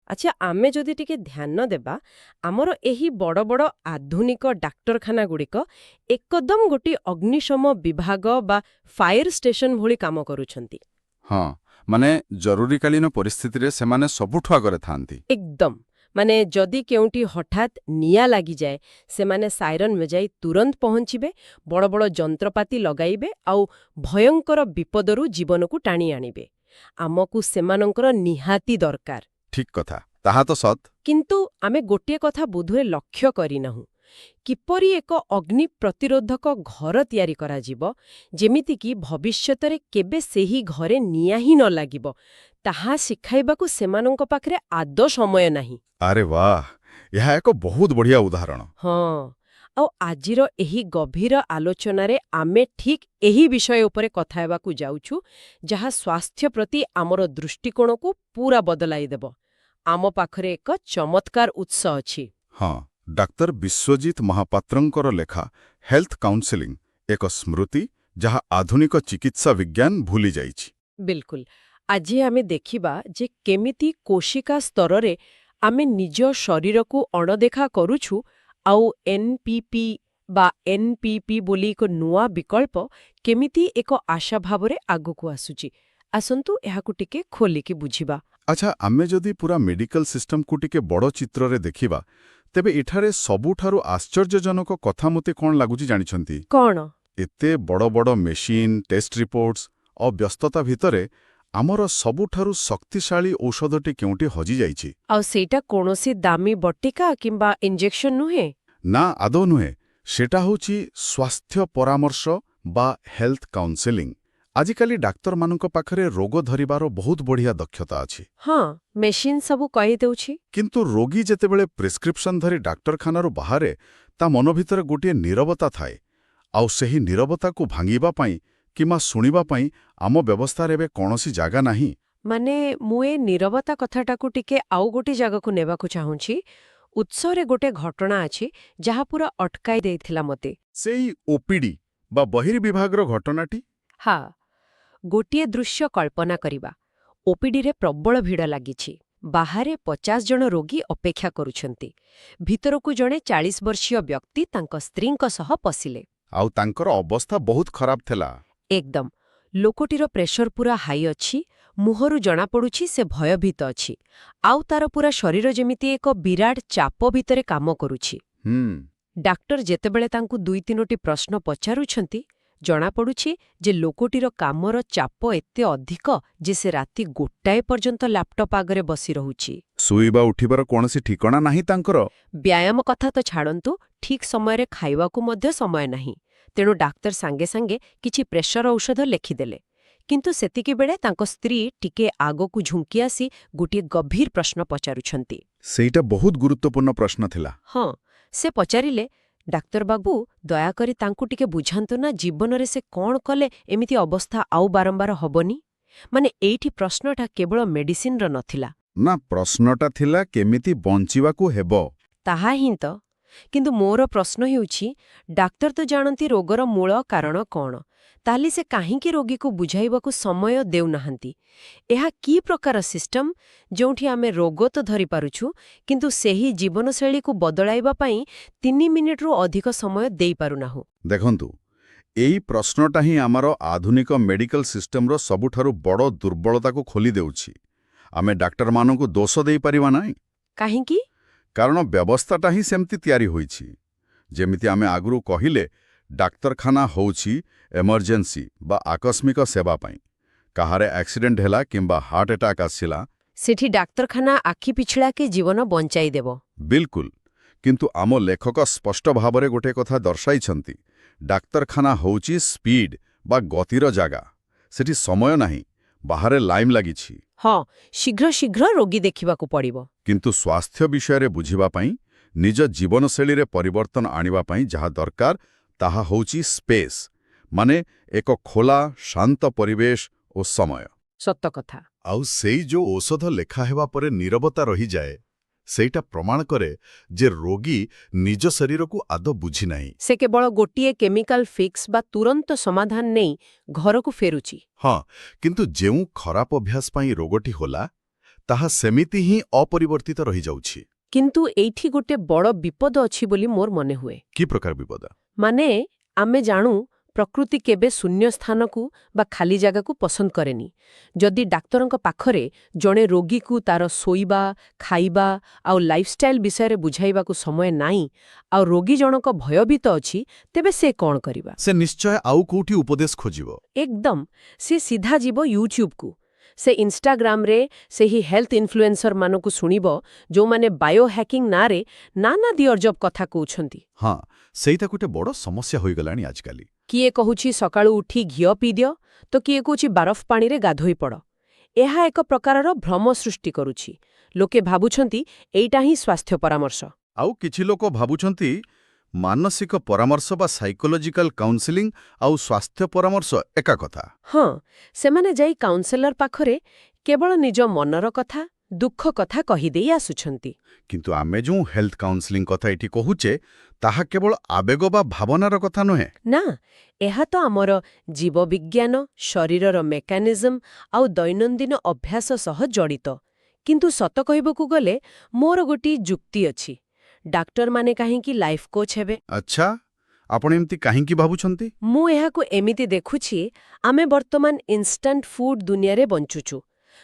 ଆଚ୍ଛା, ଆମେ ଯଦି ଟିକେ ଧ୍ୟାନ ଦେବା, ଆମର ଏହି ବଡ଼ ବଡ଼ ଆଧୁନିକ ଡାକ୍ତରଖାନାଗୁଡ଼ିକ ଏକଦମ ଗୋଟିଏ ଅଗ୍ନିଶମ ବିଭାଗ ବା ଫାୟାର ଷ୍ଟେସନ ଭଳି କାମ କରୁଛନ୍ତି। ହଁ, ମାନେ ଜରୁରୀକାଳୀନ ପରିସ୍ଥିତିରେ ସେମାନେ ସବୁଠୁ ଆଗରେ ଥାଆନ୍ତି। ଏକଦମ। ମାନେ ଯଦି କେଉଁଠି ହଠାତ୍ ନିଆଁ ଲାଗିଯାଏ, ସେମାନେ ସାଇରନ୍ ବଜାଇ ତୁରନ୍ତ ପହଞ୍ଚିବେ, ବଡ଼ ବଡ଼ ଯନ୍ତ୍ରପାତି ଲଗାଇବେ ଆଉ ଭୟଙ୍କର ବିପଦରୁ ଜୀବନକୁ ଟାଣି ଆଣିବେ। ଆମକୁ ସେମାନଙ୍କର ନିହାତି ଦରକାର। ଠିକ୍ କଥା, ତାହା ତ ସତ। କିନ୍ତୁ ଆମେ ଗୋଟିଏ କଥା ବୋଧହୁଏ ଲକ୍ଷ୍ୟ କରିନାହୁଁ। କିପରି ଏକ ଅଗ୍ନି ପ୍ରତିରୋଧକ ଘର ତିଆରି କରାଯିବ, ଯେମିତିକି ଭବିଷ୍ୟତରେ କେବେ ସେହି ଘରେ ନିଆଁ ହିଁ ନ ଲାଗିବ, ତାହା ଶିଖାଇବାକୁ ସେମାନଙ୍କ ପାଖରେ ଆଦୌ ସମୟ ନାହିଁ। ଆରେ ବାଃ, ଏହା ଏକ ବହୁତ ବଢ଼ିଆ ଉଦାହରଣ। ହଁ, ଆଉ ଆଜିର ଏହି ଗଭୀର ଆଲୋଚନାରେ ଆମେ ଠିକ୍ ଏହି ବିଷୟ ଉପରେ କଥା ହେବାକୁ ଯାଉଛୁ, ଯାହା ସ୍ୱାସ୍ଥ୍ୟ ପ୍ରତି ଆମର ଦୃଷ୍ଟିକୋଣକୁ ପୁରା ବଦଳାଇ ଦେବ। ଆମ ପାଖରେ ଏକ ଚମତ୍କାର ଉତ୍ସ ଅଛି। ହଁ, ଡାକ୍ତର ବିଶ୍ୱଜିତ ମହାପାତ୍ରଙ୍କର ଲେଖା ହେଲ୍ଥ କାଉନସେଲିଂ, ଏକ ସ୍ମୃତି ଯାହା ଆଧୁନିକ ଚିକିତ୍ସା ବିଜ୍ଞାନ ଭୁଲି ଯାଇଛି। ବିଲକୁଲ। ଆଜି ଆମେ ଦେଖିବା ଯେ କେମିତି କୋଶିକା ସ୍ତରରେ ଆମେ ନିଜ ଶରୀରକୁ ଅଣଦେଖା କରୁଛୁ ଆଉ ଏନ୍ପିପି ବା ଏନ୍ପିପି ବୋଲି ଏକ ନୂଆ ବିକଳ୍ପ କେମିତି ଏକ ଆଶା ଭାବରେ ଆଗକୁ ଆସୁଛି। ଆସନ୍ତୁ ଏହାକୁ ଟିକେ ଖୋଲିକି ବୁଝିବା। ଆଚ୍ଛା, ଆମେ ଯଦି ପୁରା ମେଡିକାଲ ସିଷ୍ଟମକୁ ଟିକେ ବଡ଼ ଚିତ୍ରରେ ଦେଖିବା, ତେବେ ଏଠାରେ ସବୁଠାରୁ ଆଶ୍ଚର୍ଯ୍ୟଜନକ କଥା ମୋତେ କ'ଣ ଲାଗୁଛି ଜାଣିଛନ୍ତି? କ'ଣ? ଏତେ ବଡ଼ ବଡ଼ ମେସିନ୍, ଟେଷ୍ଟ ରିପୋର୍ଟସ୍ ଆଉ ବ୍ୟସ୍ତତା ଭିତରେ ଆମର ସବୁଠାରୁ ଶକ୍ତିଶାଳୀ ଔଷଧଟି କେଉଁଠି ହଜିଯାଇଛି। ଆଉ ସେଇଟା କୌଣସି ଦାମୀ ବଟିକା କିମ୍ବା ଇଞ୍ଜେକ୍ସନ ନୁହେଁ? ନା, ଆଦୌ ନୁହେଁ। ସେଟା ହେଉଛି ସ୍ୱାସ୍ଥ୍ୟ ପରାମର୍ଶ ବା ହେଲ୍ଥ କାଉନସେଲିଂ। ଆଜିକାଲି ଡାକ୍ତରମାନଙ୍କ ପାଖରେ ରୋଗ ଧରିବାର ବହୁତ ବଢ଼ିଆ ଦକ୍ଷତା ଅଛି। ହଁ, ମେସିନ୍ ସବୁ କହିଦେଉଛି। କିନ୍ତୁ ରୋଗୀ ଯେତେବେଳେ ପ୍ରେସ୍କ୍ରିପ୍ସନ୍ ଧରି ଡାକ୍ତରଖାନାରୁ ବାହାରେ, ତା ମନ ଭିତରେ ଗୋଟିଏ ନୀରବତା ଥାଏ। ଆଉ ସେହି ନୀରବତାକୁ ଭାଙ୍ଗିବା ପାଇଁ କିମ୍ବା ଶୁଣିବା ପାଇଁ ଆମ ବ୍ୟବସ୍ଥାରେ ଏବେ କୌଣସି ଜାଗା ନାହିଁ। ମାନେ ମୁଁ ଏ ନୀରବତା କଥାଟାକୁ ଟିକେ ଆଉ ଗୋଟେ ଜାଗାକୁ ନେବାକୁ ଚାହୁଁଛି। ଉତ୍ସରେ ଗୋଟେ ଘଟଣା ଅଛି, ଯାହା ପୁରା ଅଟକାଇ ଦେଇଥିଲା ମତେ। ସେଇ ଓପିଡି ବା ବହିର୍ବିଭାଗର ଘଟଣାଟି? ହଁ, ଗୋଟିଏ ଦୃଶ୍ୟ କଳ୍ପନା କରିବା। ଓପିଡିରେ ପ୍ରବଳ ଭିଡ଼ ଲାଗିଛି। ବାହାରେ 50 ଜଣ ରୋଗୀ ଅପେକ୍ଷା କରୁଛନ୍ତି। ଭିତରକୁ ଜଣେ 40 ବର୍ଷୀୟ ବ୍ୟକ୍ତି ତାଙ୍କ ସ୍ତ୍ରୀଙ୍କ ସହ ପଶିଲେ। ଆଉ ତାଙ୍କର ଅବସ୍ଥା ବହୁତ ଖରାପ ଥିଲା। ଏକଦମ। ଲୋକଟିର ପ୍ରେସର ପୁରା ହାଇ ଅଛି, ମୁହଁରୁ ଜଣାପଡୁଛି ସେ ଭୟଭୀତ ଅଛି, ଆଉ ତାର ପୁରା ଶରୀର ଯେମିତି ଏକ ବିରାଟ ଚାପ ଭିତରେ କାମ କରୁଛି। ଡାକ୍ତର ଯେତେବେଳେ ତାଙ୍କୁ ଦୁଇ ତିନୋଟି ପ୍ରଶ୍ନ ପଚାରୁଛନ୍ତି, ଜଣାପଡୁଛି ଯେ ଲୋକଟିର କାମର ଚାପ ଏତେ ଅଧିକ ଯେ ସେ ରାତି 1 ପର୍ଯ୍ୟନ୍ତ ଲାପଟପ୍ ଆଗରେ ବସି ରହୁଛି। ଶୋଇବା ଉଠିବାର କୌଣସି ଠିକଣା ନାହିଁ ତାଙ୍କର। ବ୍ୟାୟାମ କଥା ତ ଛାଡ଼ନ୍ତୁ, ଠିକ୍ ସମୟରେ ଖାଇବାକୁ ମଧ୍ୟ ସମୟ ନାହିଁ। ତେଣୁ ଡାକ୍ତର ସାଙ୍ଗେ ସାଙ୍ଗେ କିଛି ପ୍ରେସର ଔଷଧ ଲେଖିଦେଲେ। କିନ୍ତୁ ସେତିକି ବେଳେ ତାଙ୍କ ସ୍ତ୍ରୀ ଟିକେ ଆଗକୁ ଝୁଙ୍କି ଆସି ଗୋଟିଏ ଗଭୀର ପ୍ରଶ୍ନ ପଚାରୁଛନ୍ତି। ସେଇଟା ବହୁତ ଗୁରୁତ୍ୱପୂର୍ଣ୍ଣ ପ୍ରଶ୍ନ ଥିଲା। ହଁ, ସେ ପଚାରିଲେ, "ଡାକ୍ତର ବାବୁ, ଦୟାକରି ତାଙ୍କୁ ଟିକେ ବୁଝାନ୍ତୁ ନା, ଜୀବନରେ ସେ କ'ଣ କଲେ ଏମିତି ଅବସ୍ଥା ଆଉ ବାରମ୍ବାର ହବନି?" ମାନେ ଏଇଠି ପ୍ରଶ୍ନଟା କେବଳ ମେଡିସିନର ନଥିଲା। ନା, ପ୍ରଶ୍ନଟା ଥିଲା କେମିତି ବଞ୍ଚିବାକୁ ହେବ। ତାହା ହିଁ ତ। କିନ୍ତୁ ମୋର ପ୍ରଶ୍ନ ହେଉଛି, ଡାକ୍ତର ତ ଜାଣନ୍ତି ରୋଗର ମୂଳ କାରଣ କ'ଣ, ତାହେଲେ ସେ କାହିଁକି ରୋଗୀକୁ ବୁଝାଇବାକୁ ସମୟ ଦେଉନାହାନ୍ତି? ଏହା କି ପ୍ରକାର ସିଷ୍ଟମ, ଯେଉଁଠି ଆମେ ରୋଗ ତ ଧରିପାରୁଛୁ, କିନ୍ତୁ ସେହି ଜୀବନଶୈଳୀକୁ ବଦଳାଇବା ପାଇଁ 3 ମିନିଟରୁ ଅଧିକ ସମୟ ଦେଇପାରୁନାହୁଁ? ଦେଖନ୍ତୁ, ଏଇ ପ୍ରଶ୍ନଟା ହିଁ ଆମର ଆଧୁନିକ ମେଡିକାଲ ସିଷ୍ଟମର ସବୁଠାରୁ ବଡ଼ ଦୁର୍ବଳତାକୁ ଖୋଲି ଦେଉଛି। ଆମେ ଡାକ୍ତରମାନଙ୍କୁ ଦୋଷ ଦେଇପାରିବା ନାହିଁ। କାହିଁକି? କାରଣ ବ୍ୟବସ୍ଥାଟା ହିଁ ସେମିତି ତିଆରି ହୋଇଛି। ଯେମିତି ଆମେ ଆଗରୁ କହିଲେ, ଡାକ୍ତରଖାନା ହେଉଛି ଏମର୍ଜେନ୍ସି ବା ଆକସ୍ମିକ ସେବା ପାଇଁ। କାହାର ଆକ୍ସିଡେଣ୍ଟ ହେଲା କିମ୍ବା ହାର୍ଟ ଆଟାକ୍ ଆସିଲା, ସେଠି ଡାକ୍ତରଖାନା ଆଖି ପିଛୁଳାକେ ଜୀବନ ବଞ୍ଚାଇଦେବ। ବିଲକୁଲ। କିନ୍ତୁ ଆମ ଲେଖକ ସ୍ପଷ୍ଟ ଭାବରେ ଗୋଟେ କଥା ଦର୍ଶାଇଛନ୍ତି। ଡାକ୍ତରଖାନା ହେଉଛି ସ୍ପିଡ୍ ବା ଗତିର ଜାଗା। ସେଠି ସମୟ ନାହିଁ, ବାହାରେ ଲାଇନ୍ ଲାଗିଛି। ହଁ, ଶୀଘ୍ର ଶୀଘ୍ର ରୋଗୀ ଦେଖିବାକୁ ପଡ଼ିବ। କିନ୍ତୁ ସ୍ୱାସ୍ଥ୍ୟ ବିଷୟରେ ବୁଝିବା ପାଇଁ, ନିଜ ଜୀବନଶୈଳୀରେ ପରିବର୍ତ୍ତନ ଆଣିବା ପାଇଁ ଯାହା ଦରକାର, ତାହା ହେଉଛି ସ୍ପେସ୍, ମାନେ ଏକ ଖୋଲା ଶାନ୍ତ ପରିବେଶ ଓ ସମୟ। ସତ କଥା। ଆଉ ସେଇ ଯୋଉ ଔଷଧ ଲେଖା ହେବା ପରେ ନୀରବତା ରହିଯାଏ, ସେଇଟା ପ୍ରମାଣ କରେ ଯେ ରୋଗୀ ନିଜ ଶରୀରକୁ ଆଦୌ ବୁଝିନାହିଁ। ସେ କେବଳ ଗୋଟିଏ କେମିକାଲ ଫିକ୍ସ ବା ତୁରନ୍ତ ସମାଧାନ ନେଇ ଘରକୁ ଫେରୁଛି। ହଁ, କିନ୍ତୁ ଯେଉଁ ଖରାପ ଅଭ୍ୟାସ ପାଇଁ ରୋଗଟି ହେଲା, ତାହା ସେମିତି ହିଁ ଅପରିବର୍ତ୍ତିତ ରହିଯାଉଛି। କିନ୍ତୁ ଏଇଠି ଗୋଟେ ବଡ଼ ବିପଦ ଅଛି ବୋଲି ମୋର ମନେହୁଏ। କି ପ୍ରକାର ବିପଦ? ମାନେ, ଆମେ ଜାଣୁ ପ୍ରକୃତି କେବେ ଶୂନ୍ୟ ସ୍ଥାନକୁ ବା ଖାଲି ଜାଗାକୁ ପସନ୍ଦ କରେନି। ଯଦି ଡାକ୍ତରଙ୍କ ପାଖରେ ଜଣେ ରୋଗୀକୁ ତାର ଶୋଇବା, ଖାଇବା ଆଉ ଲାଇଫଷ୍ଟାଇଲ ବିଷୟରେ ବୁଝାଇବାକୁ ସମୟ ନାହିଁ, ଆଉ ରୋଗୀ ଜଣକ ଭୟଭୀତ ଅଛି, ତେବେ ସେ କ'ଣ କରିବ? ସେ ନିଶ୍ଚୟ ଆଉ କୋଉଠି ଉପଦେଶ ଖୋଜିବ। ଏକଦମ। ସେ ସିଧା ଯିବ ୟୁଟ୍ୟୁବକୁ। ସେ ଇନଷ୍ଟାଗ୍ରାମରେ ସେହି ହେଲ୍ଥ ଇନଫ୍ଲୁଏନ୍ସରମାନଙ୍କୁ ଶୁଣିବ, ଯେଉଁମାନେ ବାୟୋ ହ୍ୟାକିଂ ନାଁରେ ନାନାଦି ଅଜବ କଥା କହୁଛନ୍ତି। ହଁ, ସେଇଟା ଗୋଟେ ବଡ଼ ସମସ୍ୟା ହୋଇଗଲାଣି ଆଜିକାଲି। କିଏ କହୁଛି ସକାଳୁ ଉଠି ଘିଅ ପିଇଦିଅ, ତ କିଏ କହୁଛି ବରଫ ପାଣିରେ ଗାଧୋଇ ପଡ଼। ଏହା ଏକ ପ୍ରକାରର ଭ୍ରମ ସୃଷ୍ଟି କରୁଛି। ଲୋକେ ଭାବୁଛନ୍ତି ଏଇଟା ହିଁ ସ୍ୱାସ୍ଥ୍ୟ ପରାମର୍ଶ। ଆଉ କିଛି ଲୋକ ଭାବୁଛନ୍ତି ମାନସିକ ପରାମର୍ଶ ବା ସାଇକୋଲୋଜିକାଲ କାଉନସିଲିଂ ଆଉ ସ୍ୱାସ୍ଥ୍ୟ ପରାମର୍ଶ ଏକା କଥା। ହଁ, ସେମାନେ ଯାଇ କାଉନସେଲର ପାଖରେ କେବଳ ନିଜ ମନର କଥା, ଦୁଃଖ କଥା କହିଦେଇ ଆସୁଛନ୍ତି। କିନ୍ତୁ ଆମେ ଯେଉଁ ହେଲ୍ଥ କାଉନସିଲିଂ କଥା ଏଠି କହୁଛେ, ତାହା କେବଳ ଆବେଗ ବା ଭାବନାର କଥା ନୁହେଁ। ନା, ଏହା ତ ଆମର ଜୀବବିଜ୍ଞାନ, ଶରୀରର ମେକାନିଜମ୍ ଆଉ ଦୈନନ୍ଦିନ ଅଭ୍ୟାସ ସହ ଜଡ଼ିତ। କିନ୍ତୁ ସତ କହିବାକୁ ଗଲେ ମୋର ଗୋଟିଏ ଯୁକ୍ତି ଅଛି। ଡାକ୍ତରମାନେ କାହିଁକି ଲାଇଫ୍ କୋଚ୍ ହେବେ? ଆଚ୍ଛା, ଆପଣ ଏମିତି କାହିଁକି ଭାବୁଛନ୍ତି? ମୁଁ ଏହାକୁ ଏମିତି ଦେଖୁଛି। ଆମେ ବର୍ତ୍ତମାନ ଇନଷ୍ଟାଣ୍ଟ ଫୁଡ୍ ଦୁନିଆରେ ବଞ୍ଚୁଛୁ।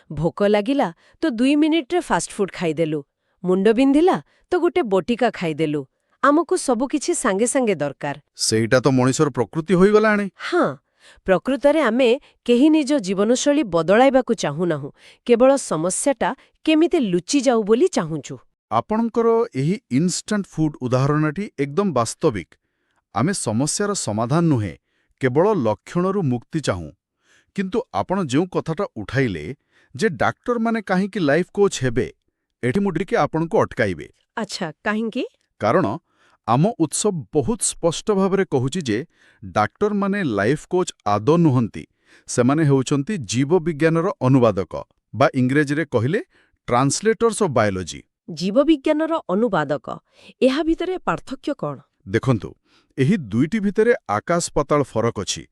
ଭୋକ ଲାଗିଲା ତ 2 ମିନିଟ୍ରେ ଫାଷ୍ଟଫୁଡ୍ ଖାଇଦେଲୁ। ମୁଣ୍ଡ ବିନ୍ଧିଲା ତ ଗୋଟେ ବଟିକା ଖାଇଦେଲୁ। ଆମକୁ ସବୁକିଛି ସାଙ୍ଗେ ସାଙ୍ଗେ ଦରକାର। ସେଇଟା ତ ମଣିଷର ପ୍ରକୃତି ହୋଇଗଲାଣି। ହଁ, ପ୍ରକୃତରେ ଆମେ କେହି ନିଜ ଜୀବନଶୈଳୀ ବଦଳାଇବାକୁ ଚାହୁଁନାହୁଁ, କେବଳ ସମସ୍ୟାଟା କେମିତି ଲୁଚିଯାଉ ବୋଲି ଚାହୁଁଛୁ। ଆପଣଙ୍କର ଏହି ଇନଷ୍ଟାଣ୍ଟ ଫୁଡ୍ ଉଦାହରଣଟି ଏକଦମ ବାସ୍ତବିକ। ଆମେ ସମସ୍ୟାର ସମାଧାନ ନୁହେଁ, କେବଳ ଲକ୍ଷଣରୁ ମୁକ୍ତି ଚାହୁଁ। କିନ୍ତୁ ଆପଣ ଯେଉଁ କଥାଟା ଉଠାଇଲେ ଯେ ଡାକ୍ତରମାନେ କାହିଁକି ଲାଇଫ୍ କୋଚ୍ ହେବେ, ଏଠି ମୁଁ ଟିକେ ଆପଣଙ୍କୁ ଅଟକାଇବି। ଆଚ୍ଛା, କାହିଁକି? କାରଣ ଆମ ଉତ୍ସ ବହୁତ ସ୍ପଷ୍ଟ ଭାବରେ କହୁଛି ଯେ ଡାକ୍ତରମାନେ ଲାଇଫ୍ କୋଚ୍ ଆଦୌ ନୁହନ୍ତି। ସେମାନେ ହେଉଛନ୍ତି ଜୀବବିଜ୍ଞାନର ଅନୁବାଦକ, ବା ଇଂରେଜୀରେ କହିଲେ ଟ୍ରାନ୍ସଲେଟର୍ସ ଅଫ୍ ବାୟୋଲୋଜି। ଜୀବବିଜ୍ଞାନର ଅନୁବାଦକ, ଏହା ଭିତରେ ପାର୍ଥକ୍ୟ କ'ଣ? ଦେଖନ୍ତୁ, ଏହି ଦୁଇଟି ଭିତରେ ଆକାଶ ପାତାଳ ଫରକ ଅଛି।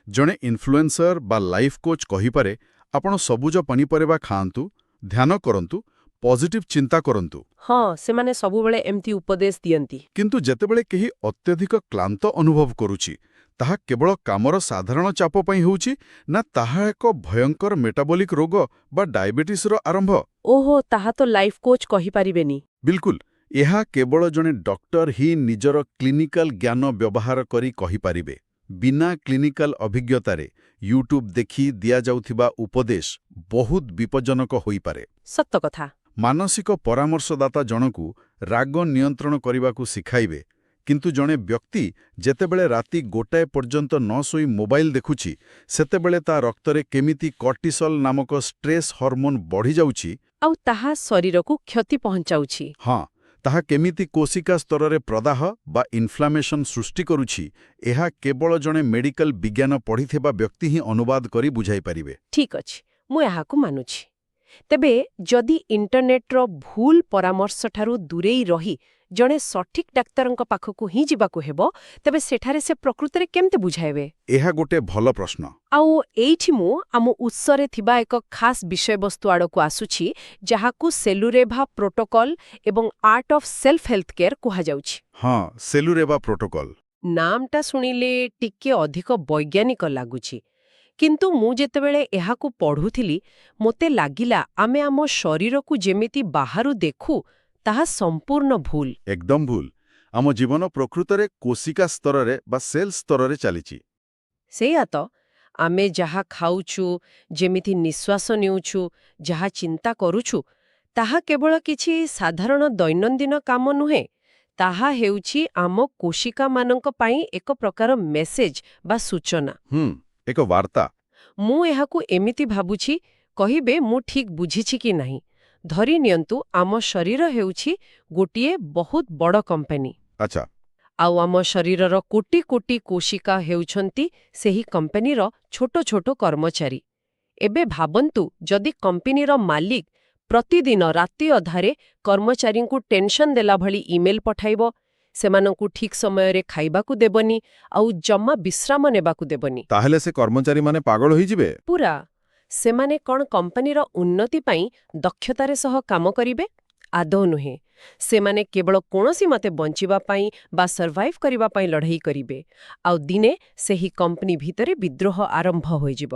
ଜଣେ ଇନଫ୍ଲୁଏନ୍ସର ବା ଲାଇଫ୍ କୋଚ୍ କହିପାରେ, ଆପଣ ସବୁଜ ପନିପରିବା ଖାଆନ୍ତୁ, ଧ୍ୟାନ କରନ୍ତୁ, ପଜିଟିଭ୍ ଚିନ୍ତା କରନ୍ତୁ। ହଁ, ସେମାନେ ସବୁବେଳେ ଏମିତି ଉପଦେଶ ଦିଅନ୍ତି। କିନ୍ତୁ ଯେତେବେଳେ କେହି ଅତ୍ୟଧିକ କ୍ଳାନ୍ତ ଅନୁଭବ କରୁଛି, ତାହା କେବଳ କାମର ସାଧାରଣ ଚାପ ପାଇଁ ହେଉଛି ନା ତାହା ଏକ ଭୟଙ୍କର ମେଟାବୋଲିକ୍ ରୋଗ ବା ଡାଇବେଟିସ୍ର ଆରମ୍ଭ? ଓହୋ, ତାହା ତ ଲାଇଫ୍ କୋଚ୍ କହିପାରିବେନି। ବିଲକୁଲ। ଏହା କେବଳ ଜଣେ ଡକ୍ଟର ହିଁ ନିଜର କ୍ଲିନିକାଲ ଜ୍ଞାନ ବ୍ୟବହାର କରି କହିପାରିବେ। ବିନା କ୍ଲିନିକାଲ ଅଭିଜ୍ଞତାରେ ୟୁଟ୍ୟୁବ୍ ଦେଖି ଦିଆଯାଉଥିବା ଉପଦେଶ ବହୁତ ବିପଜ୍ଜନକ ହୋଇପାରେ। ସତ କଥା। ମାନସିକ ପରାମର୍ଶଦାତା ଜଣକୁ ରାଗ ନିୟନ୍ତ୍ରଣ କରିବାକୁ ଶିଖାଇବେ, କିନ୍ତୁ ଜଣେ ବ୍ୟକ୍ତି ଯେତେବେଳେ ରାତି 1 ପର୍ଯ୍ୟନ୍ତ ନ ଶୋଇ ମୋବାଇଲ ଦେଖୁଛି, ସେତେବେଳେ ତା ରକ୍ତରେ କେମିତି କର୍ଟିସଲ ନାମକ ଷ୍ଟ୍ରେସ୍ ହର୍ମୋନ୍ ବଢ଼ିଯାଉଛି, ଆଉ ତାହା ଶରୀରକୁ କ୍ଷତି ପହଞ୍ଚାଉଛି। ହଁ, ତାହା କେମିତି କୋଶିକା ସ୍ତରରେ ପ୍ରଦାହ ବା ଇନଫ୍ଲାମେସନ୍ ସୃଷ୍ଟି କରୁଛି, ଏହା କେବଳ ଜଣେ ମେଡିକାଲ ବିଜ୍ଞାନ ପଢ଼ିଥିବା ବ୍ୟକ୍ତି ହିଁ ଅନୁବାଦ କରି ବୁଝାଇପାରିବେ। ଠିକ୍ ଅଛି, ମୁଁ ଏହାକୁ ମାନୁଛି। ତେବେ ଯଦି ଇଣ୍ଟରନେଟ୍ର ଭୁଲ ପରାମର୍ଶଠାରୁ ଦୂରେଇ ରହି ଜଣେ ସଠିକ୍ ଡାକ୍ତରଙ୍କ ପାଖକୁ ହିଁ ଯିବାକୁ ହେବ, ତେବେ ସେଠାରେ ସେ ପ୍ରକୃତରେ କେମିତି ବୁଝାଇବେ? ଏହା ଗୋଟେ ଭଲ ପ୍ରଶ୍ନ। ଆଉ ଏଇଠି ମୁଁ ଆମ ଉତ୍ସରେ ଥିବା ଏକ ଖାସ୍ ବିଷୟବସ୍ତୁ ଆଡ଼କୁ ଆସୁଛି, ଯାହାକୁ ସେଲୁରେଭା ପ୍ରୋଟୋକଲ୍ ଏବଂ art of self health care କୁହାଯାଉଛି। ହଁ, ସେଲୁରେଭା ପ୍ରୋଟୋକଲ୍। ନାମଟା ଶୁଣିଲେ ଟିକେ ଅଧିକ ବୈଜ୍ଞାନିକ ଲାଗୁଛି। କିନ୍ତୁ ମୁଁ ଯେତେବେଳେ ଏହାକୁ ପଢ଼ୁଥିଲି, ମୋତେ ଲାଗିଲା ଆମେ ଆମ ଶରୀରକୁ ଯେମିତି ବାହାରୁ ଦେଖୁ, ତାହା ସମ୍ପୂର୍ଣ୍ଣ ଭୁଲ। ଏକଦମ ଭୁଲ। ଆମ ଜୀବନ ପ୍ରକୃତରେ କୋଶିକା ସ୍ତରରେ ବା ସେଲ୍ ସ୍ତରରେ ଚାଲିଛି। ସେଇଆ ତ। ଆମେ ଯାହା ଖାଉଛୁ, ଯେମିତି ନିଶ୍ୱାସ ନେଉଛୁ, ଯାହା ଚିନ୍ତା କରୁଛୁ, ତାହା କେବଳ କିଛି ସାଧାରଣ ଦୈନନ୍ଦିନ କାମ ନୁହେଁ। ତାହା ହେଉଛି ଆମ କୋଶିକାମାନଙ୍କ ପାଇଁ ଏକ ପ୍ରକାର ମେସେଜ ବା ସୂଚନା। ଏକ ବାର୍ତ୍ତା। ମୁଁ ଏହାକୁ ଏମିତି ଭାବୁଛି, କହିବେ ମୁଁ ଠିକ୍ ବୁଝିଛି କି ନାହିଁ। ଧରି ନିଅନ୍ତୁ ଆମ ଶରୀର ହେଉଛି ଗୋଟିଏ ବହୁତ ବଡ଼ କମ୍ପାନୀ। ଆଉ ଆମ ଶରୀରର କୋଟି କୋଟି କୋଶିକା ହେଉଛନ୍ତି ସେହି କମ୍ପାନୀର ଛୋଟ ଛୋଟ କର୍ମଚାରୀ। ଏବେ ଭାବନ୍ତୁ, ଯଦି କମ୍ପାନୀର ମାଲିକ ପ୍ରତିଦିନ ରାତି ଅଧାରେ କର୍ମଚାରୀଙ୍କୁ ଟେନସନ୍ ଦେଲା ଭଳି ଇମେଲ୍ ପଠାଇବ, ସେମାନଙ୍କୁ ଠିକ୍ ସମୟରେ ଖାଇବାକୁ ଦେବନି ଆଉ ଜମା ବିଶ୍ରାମ ନେବାକୁ ଦେବନି, ତାହେଲେ ସେ କର୍ମଚାରୀମାନେ ପାଗଳ ହୋଇଯିବେ। ପୁରା। ସେମାନେ କ'ଣ କମ୍ପାନୀର ଉନ୍ନତି ପାଇଁ ଦକ୍ଷତାର ସହ କାମ କରିବେ? ଆଦୌ ନୁହେଁ। ସେମାନେ କେବଳ କୌଣସି ମତେ ବଞ୍ଚିବା ପାଇଁ ବା ସର୍ଭାଇଭ୍ କରିବା ପାଇଁ ଲଢ଼େଇ କରିବେ। ଆଉ ଦିନେ ସେହି କମ୍ପାନୀ ଭିତରେ ବିଦ୍ରୋହ ଆରମ୍ଭ ହୋଇଯିବ।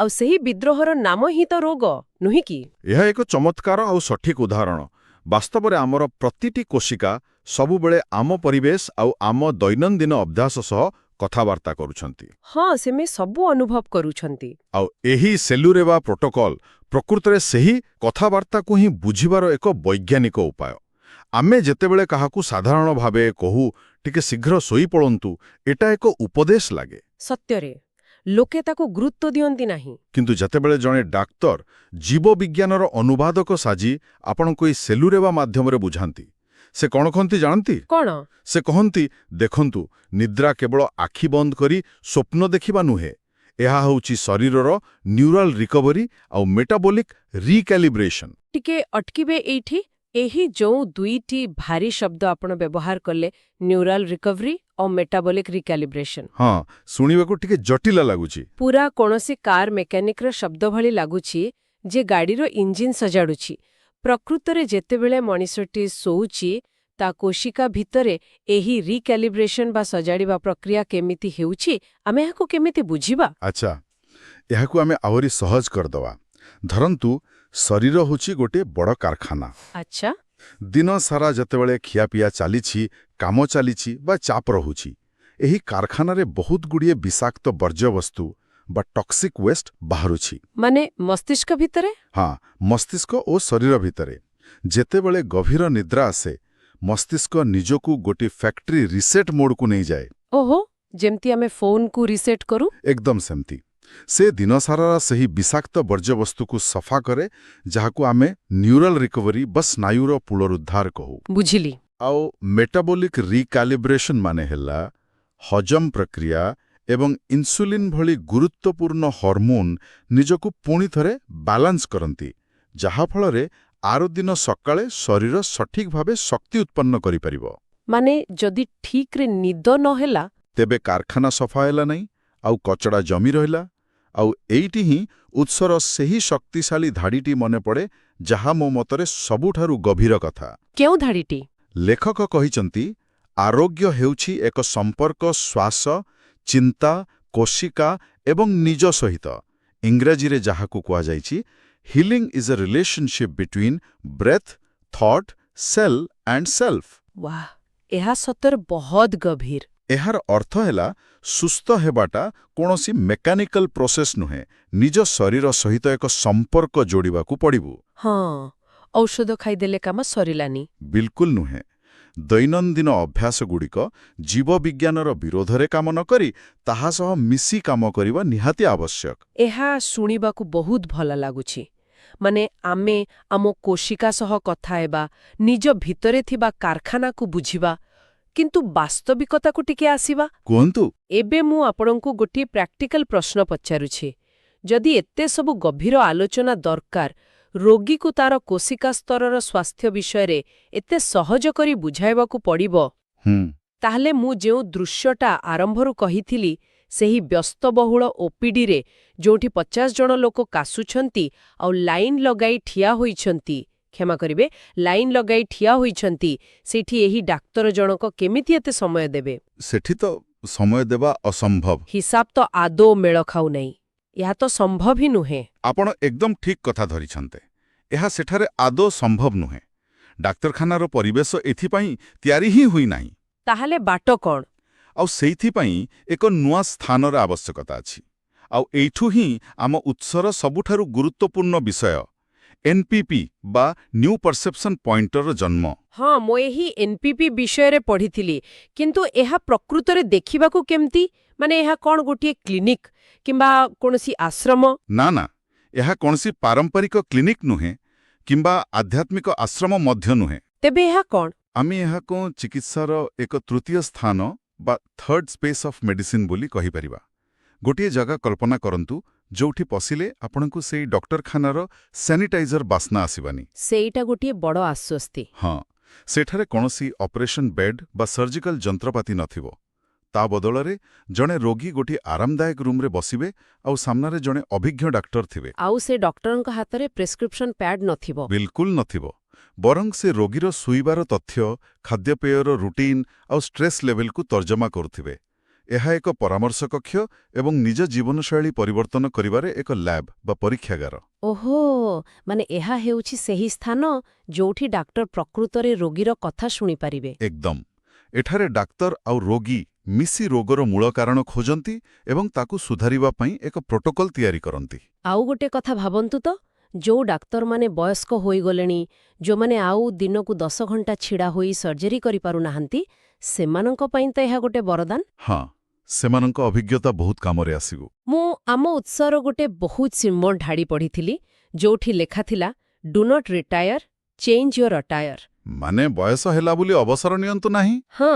ଆଉ ସେହି ବିଦ୍ରୋହର ନାମ ହିଁ ତ ରୋଗ, ନୁହେଁ କି? ଏହା ଏକ ଚମତ୍କାର ଆଉ ସଠିକ୍ ଉଦାହରଣ। ବାସ୍ତବରେ ଆମର ପ୍ରତିଟି କୋଶିକା ସବୁବେଳେ ଆମ ପରିବେଶ ଆଉ ଆମ ଦୈନନ୍ଦିନ ଅଭ୍ୟାସ ସହ କଥାବାର୍ତ୍ତା କରୁଛନ୍ତି। ହଁ, ସେମାନେ ସବୁ ଅନୁଭବ କରୁଛନ୍ତି। ଆଉ ଏହି ସେଲୁରେବା ପ୍ରୋଟୋକଲ୍ ପ୍ରକୃତରେ ସେହି କଥାବାର୍ତ୍ତାକୁ ହିଁ ବୁଝିବାର ଏକ ବୈଜ୍ଞାନିକ ଉପାୟ। ଆମେ ଯେତେବେଳେ କାହାକୁ ସାଧାରଣ ଭାବେ କହୁ, ଟିକେ ଶୀଘ୍ର ଶୋଇପଡ଼ନ୍ତୁ, ଏଟା ଏକ ଉପଦେଶ ଲାଗେ। ସତ୍ୟରେ ଲୋକେ ତାକୁ ଗୁରୁତ୍ୱ ଦିଅନ୍ତି ନାହିଁ। କିନ୍ତୁ ଯେତେବେଳେ ଜଣେ ଡାକ୍ତର ଜୀବବିଜ୍ଞାନର ଅନୁବାଦକ ସାଜି ଆପଣଙ୍କୁ ଏହି ସେଲୁରେବା ମାଧ୍ୟମରେ ବୁଝାନ୍ତି, ସେ କ'ଣ କହନ୍ତି ଜାଣନ୍ତି? କ'ଣ? ସେ କହନ୍ତି, ଦେଖନ୍ତୁ, ନିଦ୍ରା କେବଳ ଆଖି ବନ୍ଦ କରି ସ୍ୱପ୍ନ ଦେଖିବା ନୁହେଁ। ଏହା ହେଉଛି ଶରୀରର ନ୍ୟୁରାଲ ରିକଭରି ଆଉ ମେଟାବୋଲିକ୍ ରିକ୍ୟାଲିବ୍ରେସନ୍। ଟିକେ ଅଟକିବେ ଏଇଠି। ଏହି ଯୋଉ ଦୁଇଟି ଭାରୀ ଶବ୍ଦ ଆପଣ ବ୍ୟବହାର କଲେ, ନ୍ୟୁରାଲ ରିକଭରି ଆଉ ମେଟାବୋଲିକ୍ ରିକାଲିବ୍ରେସନ୍। ହଁ, ଶୁଣିବାକୁ ଟିକେ ଜଟିଳ ଲାଗୁଛି। ପୁରା କୌଣସି କାର୍ ମେକାନିକ୍ର ଶବ୍ଦ ଭଳି ଲାଗୁଛି, ଯେ ଗାଡ଼ିର ଇଞ୍ଜିନ୍ ସଜାଡୁଛି। ପ୍ରକୃତରେ ଯେତେବେଳେ ମଣିଷଟି ଶୋଉଛି, ତା କୋଶିକା ଭିତରେ ଏହି ରିକ୍ୟାଲିବ୍ରେସନ୍ ବା ସଜାଡ଼ିବା ପ୍ରକ୍ରିୟା କେମିତି ହେଉଛି, ଆମେ ଏହାକୁ କେମିତି ବୁଝିବା? ଆଚ୍ଛା, ଏହାକୁ ଆମେ ଆହୁରି ସହଜ କରିଦେବା। ଧରନ୍ତୁ, ଶରୀର ହେଉଛି ଗୋଟିଏ ବଡ଼ କାରଖାନା। ଦିନ ସାରା ଯେତେବେଳେ ଖିଆପିଆ ଚାଲିଛି, କାମ ଚାଲିଛି ବା ଚାପ ରହୁଛି, ଏହି କାରଖାନାରେ ବହୁତ ଗୁଡ଼ିଏ ବିଷାକ୍ତ ବର୍ଜ୍ୟବସ୍ତୁ ବା ଟକ୍ସିକ୍ ୱେଷ୍ଟ ବାହାରୁଛି। ମାନେ ମସ୍ତିଷ୍କ ଭିତରେ? ହଁ, ମସ୍ତିଷ୍କ ଓ ଶରୀର ଭିତରେ। ଯେତେବେଳେ ଗଭୀର ନିଦ୍ରା ଆସେ, ମସ୍ତିଷ୍କ ନିଜକୁ ଗୋଟିଏ ଫ୍ୟାକ୍ଟ୍ରି ରିସେଟ୍ ମୋଡକୁ ନେଇଯାଏ। ଓହୋ, ଯେମିତି ଆମେ ଫୋନ୍କୁ ରିସେଟ୍ କରୁ। ଏକଦମ ସେମିତି। ସେ ଦିନସାରାର ସେହି ବିଷାକ୍ତ ବର୍ଜ୍ୟବସ୍ତୁକୁ ସଫା କରେ, ଯାହାକୁ ଆମେ ନ୍ୟୁରାଲ ରିକଭରି ବା ସ୍ନାୟୁର ପୁନରୁଦ୍ଧାର କହୁ। ବୁଝିଲି। ଆଉ ମେଟାବୋଲିକ୍ ରିକାଲିବ୍ରେସନ୍ ମାନେ ହେଲା ହଜମ ପ୍ରକ୍ରିୟା ଏବଂ ଇନ୍ସୁଲିନ୍ ଭଳି ଗୁରୁତ୍ୱପୂର୍ଣ୍ଣ ହରମୋନ୍ ନିଜକୁ ପୁଣି ଥରେ ବାଲାନ୍ସ କରନ୍ତି, ଯାହାଫଳରେ ଆର ଦିନ ସକାଳେ ଶରୀର ସଠିକ୍ ଭାବେ ଶକ୍ତି ଉତ୍ପନ୍ନ କରିପାରିବ। ମାନେ ଯଦି ଠିକ୍ରେ ନିଦ ନହେଲା, ତେବେ କାରଖାନା ସଫା ହେଲା ନାହିଁ ଆଉ କଚଡ଼ା ଜମି ରହିଲା। ଆଉ ଏଇଠି ହିଁ ଉତ୍ସର ସେହି ଶକ୍ତିଶାଳୀ ଧାଡ଼ିଟି ମନେ ପଡ଼େ, ଯାହା ମୋ ମତରେ ସବୁଠାରୁ ଗଭୀର କଥା। କେଉଁ ଧାଡ଼ିଟି? ଲେଖକ କହିଛନ୍ତି, ଆରୋଗ୍ୟ ହେଉଛି ଏକ ସମ୍ପର୍କ ଶ୍ୱାସ, ଚିନ୍ତା, କୋଶିକା ଏବଂ ନିଜ ସହିତ। ଇଂରାଜୀରେ ଯାହାକୁ କୁହାଯାଇଛି, "Healing is a relationship between breath, thought, cell and self." ବାଃ, ଏହା ସତରେ ବହୁତ ଗଭୀର। ଏହାର ଅର୍ଥ ହେଲା, ସୁସ୍ଥ ହେବାଟା କୌଣସି ମେକାନିକାଲ ପ୍ରୋସେସ୍ ନୁହେଁ। ନିଜ ଶରୀର ସହିତ ଏକ ସମ୍ପର୍କ ଯୋଡ଼ିବାକୁ ପଡ଼ିବ। ହଁ, ଔଷଧ ଖାଇଦେଲେ କାମ ସରିଲାନି। ବିଲକୁଲ ନୁହେଁ। ଦୈନନ୍ଦିନ ଅଭ୍ୟାସଗୁଡ଼ିକ ଜୀବବିଜ୍ଞାନର ବିରୋଧରେ କାମ ନ କରି ତାହା ସହ ମିଶି କାମ କରିବା ନିହାତି ଆବଶ୍ୟକ। ଏହା ଶୁଣିବାକୁ ବହୁତ ଭଲ ଲାଗୁଛି। ମାନେ ଆମେ ଆମ କୋଶିକା ସହ କଥା ହେବା, ନିଜ ଭିତରେ ଥିବା କାରଖାନାକୁ ବୁଝିବା। କିନ୍ତୁ ବାସ୍ତବିକତାକୁ ଟିକେ ଆସିବା। କୁହନ୍ତୁ। ଏବେ ମୁଁ ଆପଣଙ୍କୁ ଗୋଟିଏ ପ୍ରାକ୍ଟିକାଲ ପ୍ରଶ୍ନ ପଚାରୁଛି। ଯଦି ଏତେ ସବୁ ଗଭୀର ଆଲୋଚନା ଦରକାର, ରୋଗୀକୁ ତାର କୋଶିକା ସ୍ତରର ସ୍ୱାସ୍ଥ୍ୟ ବିଷୟରେ ଏତେ ସହଜ କରି ବୁଝାଇବାକୁ ପଡ଼ିବ, ତାହେଲେ ମୁଁ ଯେଉଁ ଦୃଶ୍ୟଟା ଆରମ୍ଭରୁ କହିଥିଲି, ସେହି ବ୍ୟସ୍ତବହୁଳ ଓପିଡିରେ ଯେଉଁଠି 50 ଜଣ ଲୋକ କାଶୁଛନ୍ତି ଆଉ ଲାଇନ୍ ଲଗାଇ ଠିଆ ହୋଇଛନ୍ତି, କ୍ଷମା କରିବେ, ଲାଇନ୍ ଲଗାଇ ଠିଆ ହୋଇଛନ୍ତି, ସେଇଠି ଏହି ଡାକ୍ତର ଜଣକ କେମିତି ଏତେ ସମୟ ଦେବେ? ସେଠି ତ ସମୟ ଦେବା ଅସମ୍ଭବ। ହିସାବ ତ ଆଦୌ ମେଳ ଖାଉନାହିଁ। ଏହା ତ ସମ୍ଭବ ହିଁ ନୁହେଁ। ଆପଣ ଏକଦମ ଠିକ୍ କଥା ଧରିଛନ୍ତି। ଏହା ସେଠାରେ ଆଦୌ ସମ୍ଭବ ନୁହେଁ। ଡାକ୍ତରଖାନାର ପରିବେଶ ଏଥିପାଇଁ ତିଆରି ହିଁ ହୋଇନାହିଁ। ତାହେଲେ ବାଟ କ'ଣ? ଆଉ ସେଇଥିପାଇଁ ଏକ ନୂଆ ସ୍ଥାନର ଆବଶ୍ୟକତା ଅଛି। ଆଉ ଏଇଠୁ ହିଁ ଆମ ଉତ୍ସର ସବୁଠାରୁ ଗୁରୁତ୍ୱପୂର୍ଣ୍ଣ ବିଷୟ, ଏନ୍ପିପି ବା ନ୍ୟୁ ପରସେପ୍ସନ୍ ପଏଣ୍ଟର ଜନ୍ମ। ହଁ, ମୁଁ ଏହି ଏନ୍ପିପି ବିଷୟରେ ପଢ଼ିଥିଲି। କିନ୍ତୁ ଏହା ପ୍ରକୃତରେ ଦେଖିବାକୁ କେମିତି? ମାନେ ଏହା କ'ଣ ଗୋଟିଏ କ୍ଲିନିକ୍ କିମ୍ବା କୌଣସି ଆଶ୍ରମ? ନା ନା, ଏହା କୌଣସି ପାରମ୍ପରିକ କ୍ଲିନିକ୍ ନୁହେଁ କିମ୍ବା ଆଧ୍ୟାତ୍ମିକ ଆଶ୍ରମ ମଧ୍ୟ ନୁହେଁ। ତେବେ ଏହା କ'ଣ? ଆମେ ଏହାକୁ ଚିକିତ୍ସାର ଏକ ତୃତୀୟ ସ୍ଥାନ ବା ଥର୍ଡ ସ୍ପେସ୍ ଅଫ୍ ମେଡିସିନ୍ ବୋଲି କହିପାରିବା। ଗୋଟିଏ ଜାଗା କଳ୍ପନା କରନ୍ତୁ, ଯୋଉଠି ପଶିଲେ ଆପଣଙ୍କୁ ସେଇ ଡକ୍ଟରଖାନାର ସାନିଟାଇଜର ବାସ୍ନା ଆସିବନି। ସେଇଟା ଗୋଟିଏ ବଡ଼ ଆଶ୍ୱସ୍ତି। ହଁ, ସେଠାରେ କୌଣସି ଅପରେସନ୍ ବେଡ୍ ବା ସର୍ଜିକାଲ ଯନ୍ତ୍ରପାତି ନଥିବ। ତା ବଦଳରେ ଜଣେ ରୋଗୀ ଗୋଟିଏ ଆରାମଦାୟକ ରୁମ୍ରେ ବସିବେ ଆଉ ସାମ୍ନାରେ ଜଣେ ଅଭିଜ୍ଞ ଡାକ୍ତର ଥିବେ। ଆଉ ସେ ଡକ୍ଟରଙ୍କ ହାତରେ ପ୍ରେସ୍କ୍ରିପ୍ସନ୍ ପ୍ୟାଡ୍ ନଥିବ। ବିଲକୁଲ ନଥିବ। ବରଂ ସେ ରୋଗୀର ଶୋଇବାର ତଥ୍ୟ, ଖାଦ୍ୟପେୟର ରୁଟିନ୍ ଆଉ ଷ୍ଟ୍ରେସ୍ ଲେଭେଲକୁ ତର୍ଜମା କରୁଥିବେ। ଏହା ଏକ ପରାମର୍ଶ କକ୍ଷ ଏବଂ ନିଜ ଜୀବନଶୈଳୀ ପରିବର୍ତ୍ତନ କରିବାରେ ଏକ ଲ୍ୟାବ୍ ବା ପରୀକ୍ଷାଗାର। ଓହୋ, ମାନେ ଏହା ହେଉଛି ସେହି ସ୍ଥାନ ଯୋଉଠି ଡାକ୍ତର ପ୍ରକୃତରେ ରୋଗୀର କଥା ଶୁଣିପାରିବେ। ଏକଦମ। ଏଠାରେ ଡାକ୍ତର ଆଉ ରୋଗୀ ମିଶି ରୋଗର ମୂଳ କାରଣ ଖୋଜନ୍ତି ଏବଂ ତାକୁ ସୁଧାରିବା ପାଇଁ ଏକ ପ୍ରୋଟୋକଲ୍ ତିଆରି କରନ୍ତି। ଆଉ ଗୋଟେ କଥା ଭାବନ୍ତୁ ତ, ଯୋଉ ଡାକ୍ତରମାନେ ବୟସ୍କ ହୋଇଗଲେଣି, ଯୋଉମାନେ ଆଉ ଦିନକୁ 10 ଘଣ୍ଟା ଛିଡ଼ା ହୋଇ ସର୍ଜରୀ କରିପାରୁନାହାନ୍ତି, ସେମାନଙ୍କ ପାଇଁ ତ ଏହା ଗୋଟେ ବରଦାନ। ହଁ, ସେମାନଙ୍କ ଅଭିଜ୍ଞତା ବହୁତ କାମରେ ଆସିବ। ମୁଁ ଆମ ଉତ୍ସର ଗୋଟେ ବହୁତ ସୁନ୍ଦର ଧାଡ଼ି ପଢ଼ିଥିଲି, ଯୋଉଠି ଲେଖାଥିଲା, "Do not retire, change your attire." ମାନେ ବୟସ ହେଲା ବୋଲି ଅବସର ନିଅନ୍ତୁ ନାହିଁ। ହଁ,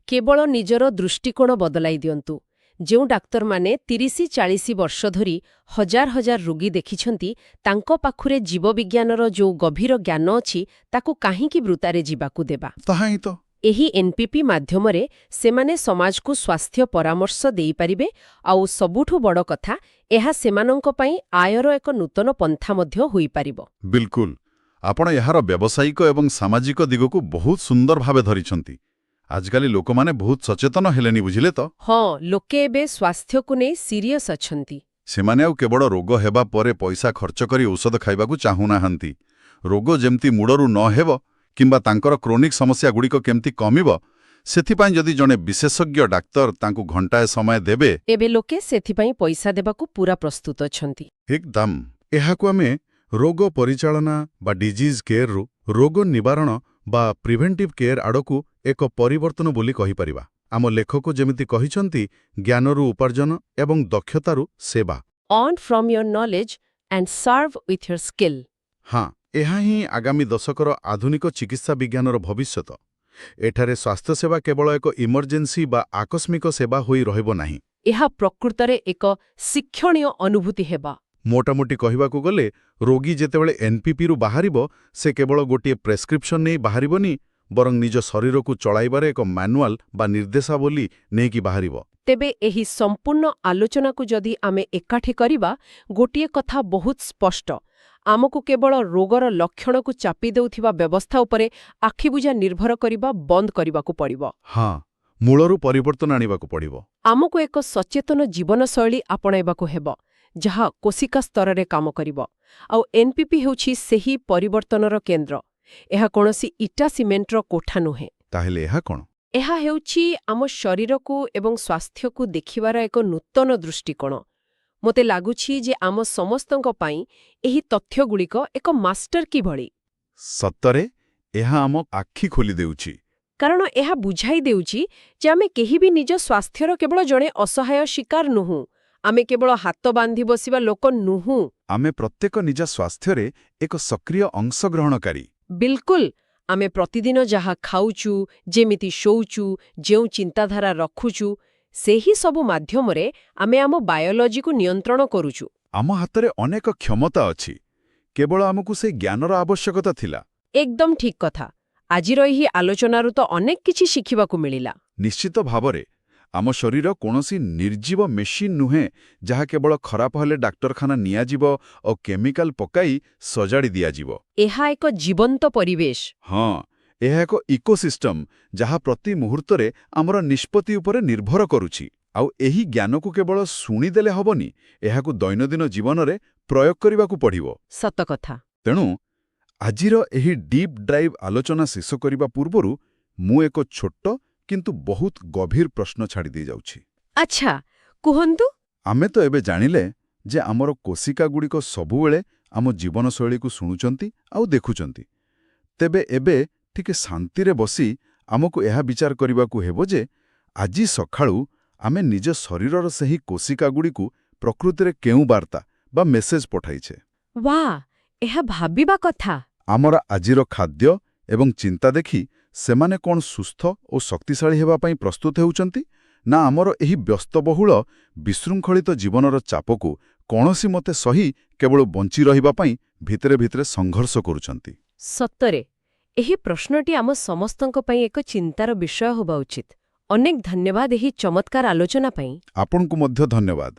କେବଳ ନିଜର ଦୃଷ୍ଟିକୋଣ ବଦଳାଇ ଦିଅନ୍ତୁ। ଯେଉଁ ଡାକ୍ତରମାନେ 30-40 ବର୍ଷ ଧରି ହଜାର ହଜାର ରୋଗୀ ଦେଖିଛନ୍ତି, ତାଙ୍କ ପାଖରେ ଜୀବବିଜ୍ଞାନର ଯୋଉ ଗଭୀର ଜ୍ଞାନ ଅଛି, ତାକୁ କାହିଁକି ବୃଥାରେ ଯିବାକୁ ଦେବା? ତାହା ହିଁ ତ। ଏହି ଏନ୍ପିପି ମାଧ୍ୟମରେ ସେମାନେ ସମାଜକୁ ସ୍ୱାସ୍ଥ୍ୟ ପରାମର୍ଶ ଦେଇପାରିବେ। ଆଉ ସବୁଠୁ ବଡ଼ କଥା, ଏହା ସେମାନଙ୍କ ପାଇଁ ଆୟର ଏକ ନୂତନ ପନ୍ଥା ମଧ୍ୟ ହୋଇପାରିବ। ବିଲକୁଲ। ଆପଣ ଏହାର ବ୍ୟବସାୟିକ ଏବଂ ସାମାଜିକ ଦିଗକୁ ବହୁତ ସୁନ୍ଦର ଭାବେ ଧରିଛନ୍ତି। ଆଜିକାଲି ଲୋକମାନେ ବହୁତ ସଚେତନ ହେଲେଣି, ବୁଝିଲେ ତ? ହଁ, ଲୋକେ ଏବେ ସ୍ୱାସ୍ଥ୍ୟକୁ ନେଇ ସିରିୟସ୍ ଅଛନ୍ତି। ସେମାନେ ଆଉ କେବଳ ରୋଗ ହେବା ପରେ ପଇସା ଖର୍ଚ୍ଚ କରି ଔଷଧ ଖାଇବାକୁ ଚାହୁଁନାହାନ୍ତି। ରୋଗ ଯେମିତି ମୂଳରୁ ନ ହେବ କିମ୍ବା ତାଙ୍କର କ୍ରୋନିକ୍ ସମସ୍ୟାଗୁଡ଼ିକ କେମିତି କମିବ, ସେଥିପାଇଁ ଯଦି ଜଣେ ବିଶେଷଜ୍ଞ ଡାକ୍ତର ତାଙ୍କୁ ଘଣ୍ଟାଏ ସମୟ ଦେବେ, ଏବେ ଲୋକେ ସେଥିପାଇଁ ପଇସା ଦେବାକୁ ପୁରା ପ୍ରସ୍ତୁତ ଅଛନ୍ତି। ଏକଦମ। ଏହାକୁ ଆମେ ରୋଗ ପରିଚାଳନା ବା ଡିଜିଜ୍ କେୟାରରୁ ରୋଗ ନିବାରଣ ବା ପ୍ରିଭେଣ୍ଟିଭ୍ କେୟାର ଆଡ଼କୁ ଏକ ପରିବର୍ତ୍ତନ ବୋଲି କହିପାରିବା। ଆମ ଲେଖକ ଯେମିତି କହିଛନ୍ତି, ଜ୍ଞାନରୁ ଉପାର୍ଜନ ଏବଂ ଦକ୍ଷତାରୁ ସେବା। Earn from your knowledge and serve with your skill. ହଁ, ଏହା ହିଁ ଆଗାମୀ ଦଶକର ଆଧୁନିକ ଚିକିତ୍ସା ବିଜ୍ଞାନର ଭବିଷ୍ୟତ। ଏଠାରେ ସ୍ୱାସ୍ଥ୍ୟସେବା କେବଳ ଏକ ଇମର୍ଜେନ୍ସି ବା ଆକସ୍ମିକ ସେବା ହୋଇ ରହିବ ନାହିଁ। ଏହା ପ୍ରକୃତରେ ଏକ ଶିକ୍ଷଣୀୟ ଅନୁଭୂତି ହେବ। ମୋଟାମୋଟି କହିବାକୁ ଗଲେ, ରୋଗୀ ଯେତେବେଳେ ଏନ୍ପିପିରୁ ବାହାରିବ, ସେ କେବଳ ଗୋଟିଏ ପ୍ରେସ୍କ୍ରିପ୍ସନ୍ ନେଇ ବାହାରିବନି, ବରଂ ନିଜ ଶରୀରକୁ ଚଳାଇବାର ଏକ ମାନୁଆଲ ବା ନିର୍ଦ୍ଦେଶାବଳୀ ନେଇକି ବାହାରିବ। ତେବେ ଏହି ସମ୍ପୂର୍ଣ୍ଣ ଆଲୋଚନାକୁ ଯଦି ଆମେ ଏକାଠି କରିବା, ଗୋଟିଏ କଥା ବହୁତ ସ୍ପଷ୍ଟ। ଆମକୁ କେବଳ ରୋଗର ଲକ୍ଷଣକୁ ଚାପି ଦେଉଥିବା ବ୍ୟବସ୍ଥା ଉପରେ ଆଖିବୁଜା ନିର୍ଭର କରିବା ବନ୍ଦ କରିବାକୁ ପଡ଼ିବ। ହଁ, ମୂଳରୁ ପରିବର୍ତ୍ତନ ଆଣିବାକୁ ପଡ଼ିବ। ଆମକୁ ଏକ ସଚେତନ ଜୀବନଶୈଳୀ ଆପଣାଇବାକୁ ହେବ, ଯାହା କୋଶିକା ସ୍ତରରେ କାମ କରିବ। ଆଉ ଏନ୍ପିପି ହେଉଛି ସେହି ପରିବର୍ତ୍ତନର କେନ୍ଦ୍ର। ଏହା କୌଣସି ଇଟା ସିମେଣ୍ଟର କୋଠା ନୁହେଁ। ତାହେଲେ ଏହା କ'ଣ? ଏହା ହେଉଛି ଆମ ଶରୀରକୁ ଏବଂ ସ୍ୱାସ୍ଥ୍ୟକୁ ଦେଖିବାର ଏକ ନୂତନ ଦୃଷ୍ଟିକୋଣ। ମୋତେ ଲାଗୁଛି ଯେ ଆମ ସମସ୍ତଙ୍କ ପାଇଁ ଏହି ତଥ୍ୟଗୁଡ଼ିକ ଏକ ମାଷ୍ଟର କି ଭଳି। ସତରେ, ଏହା ଆମ ଆଖି ଖୋଲି ଦେଉଛି। କାରଣ ଏହା ବୁଝାଇ ଦେଉଛି ଯେ ଆମେ କେହି ବି ନିଜ ସ୍ୱାସ୍ଥ୍ୟର କେବଳ ଜଣେ ଅସହାୟ ଶିକାର ନୁହଁ। ଆମେ କେବଳ ହାତ ବାନ୍ଧି ବସିବା ଲୋକ ନୁହଁ। ଆମେ ପ୍ରତ୍ୟେକ ନିଜ ସ୍ୱାସ୍ଥ୍ୟରେ ଏକ ସକ୍ରିୟ ଅଂଶଗ୍ରହଣକାରୀ। ବିଲକୁଲ। ଆମେ ପ୍ରତିଦିନ ଯାହା ଖାଉଛୁ, ଯେମିତି ଶୋଉଛୁ, ଯେଉଁ ଚିନ୍ତାଧାରା ରଖୁଛୁ, ସେହି ସବୁ ମାଧ୍ୟମରେ ଆମେ ଆମ ବାୟୋଲୋଜିକୁ ନିୟନ୍ତ୍ରଣ କରୁଛୁ। ଆମ ହାତରେ ଅନେକ କ୍ଷମତା ଅଛି। କେବଳ ଆମକୁ ସେଇ ଜ୍ଞାନର ଆବଶ୍ୟକତା ଥିଲା। ଏକଦମ ଠିକ୍ କଥା। ଆଜିର ଏହି ଆଲୋଚନାରୁ ତ ଅନେକ କିଛି ଶିଖିବାକୁ ମିଳିଲା। ନିଶ୍ଚିତ ଭାବରେ। ଆମ ଶରୀର କୌଣସି ନିର୍ଜୀବ ମେସିନ୍ ନୁହେଁ, ଯାହା କେବଳ ଖରାପ ହେଲେ ଡାକ୍ତରଖାନା ନିଆଯିବ ଓ କେମିକାଲ ପକାଇ ସଜାଡ଼ି ଦିଆଯିବ। ଏହା ଏକ ଜୀବନ୍ତ ପରିବେଶ। ହଁ, ଏହା ଏକ ଇକୋସିଷ୍ଟମ, ଯାହା ପ୍ରତି ମୁହୂର୍ତ୍ତରେ ଆମର ନିଷ୍ପତ୍ତି ଉପରେ ନିର୍ଭର କରୁଛି। ଆଉ ଏହି ଜ୍ଞାନକୁ କେବଳ ଶୁଣିଦେଲେ ହବନି, ଏହାକୁ ଦୈନନ୍ଦିନ ଜୀବନରେ ପ୍ରୟୋଗ କରିବାକୁ ପଡ଼ିବ। ସତ କଥା। ତେଣୁ ଆଜିର ଏହି ଡିପ୍ ଡ୍ରାଇଭ୍ ଆଲୋଚନା ଶେଷ କରିବା ପୂର୍ବରୁ ମୁଁ ଏକ ଛୋଟ କିନ୍ତୁ ବହୁତ ଗଭୀର ପ୍ରଶ୍ନ ଛାଡ଼ି ଦେଇଯାଉଛି। ଆଚ୍ଛା, କୁହନ୍ତୁ। ଆମେ ତ ଏବେ ଜାଣିଲେ ଯେ ଆମର କୋଶିକାଗୁଡ଼ିକ ସବୁବେଳେ ଆମ ଜୀବନଶୈଳୀକୁ ଶୁଣୁଛନ୍ତି ଆଉ ଦେଖୁଛନ୍ତି। ତେବେ ଏବେ ଟିକେ ଶାନ୍ତିରେ ବସି ଆମକୁ ଏହା ବିଚାର କରିବାକୁ ହେବ ଯେ ଆଜି ସକାଳୁ ଆମେ ନିଜ ଶରୀରର ସେହି କୋଶିକାଗୁଡ଼ିକୁ ପ୍ରକୃତିରେ କେଉଁ ବାର୍ତ୍ତା ବା ମେସେଜ ପଠାଇଛେ? ବା, ଏହା ଭାବିବା କଥା। ଆମର ଆଜିର ଖାଦ୍ୟ ଏବଂ ଚିନ୍ତା ଦେଖି ସେମାନେ କ'ଣ ସୁସ୍ଥ ଓ ଶକ୍ତିଶାଳୀ ହେବା ପାଇଁ ପ୍ରସ୍ତୁତ ହେଉଛନ୍ତି, ନା ଆମର ଏହି ବ୍ୟସ୍ତବହୁଳ ବିଶୃଙ୍ଖଳିତ ଜୀବନର ଚାପକୁ କୌଣସି ମତେ ସହି କେବଳ ବଞ୍ଚି ରହିବା ପାଇଁ ଭିତରେ ଭିତରେ ସଂଘର୍ଷ କରୁଛନ୍ତି? ସତରେ, ଏହି ପ୍ରଶ୍ନଟି ଆମ ସମସ୍ତଙ୍କ ପାଇଁ ଏକ ଚିନ୍ତାର ବିଷୟ ହେବା ଉଚିତ। ଅନେକ ଧନ୍ୟବାଦ ଏହି ଚମତ୍କାର ଆଲୋଚନା ପାଇଁ। ଆପଣଙ୍କୁ ମଧ୍ୟ ଧନ୍ୟବାଦ।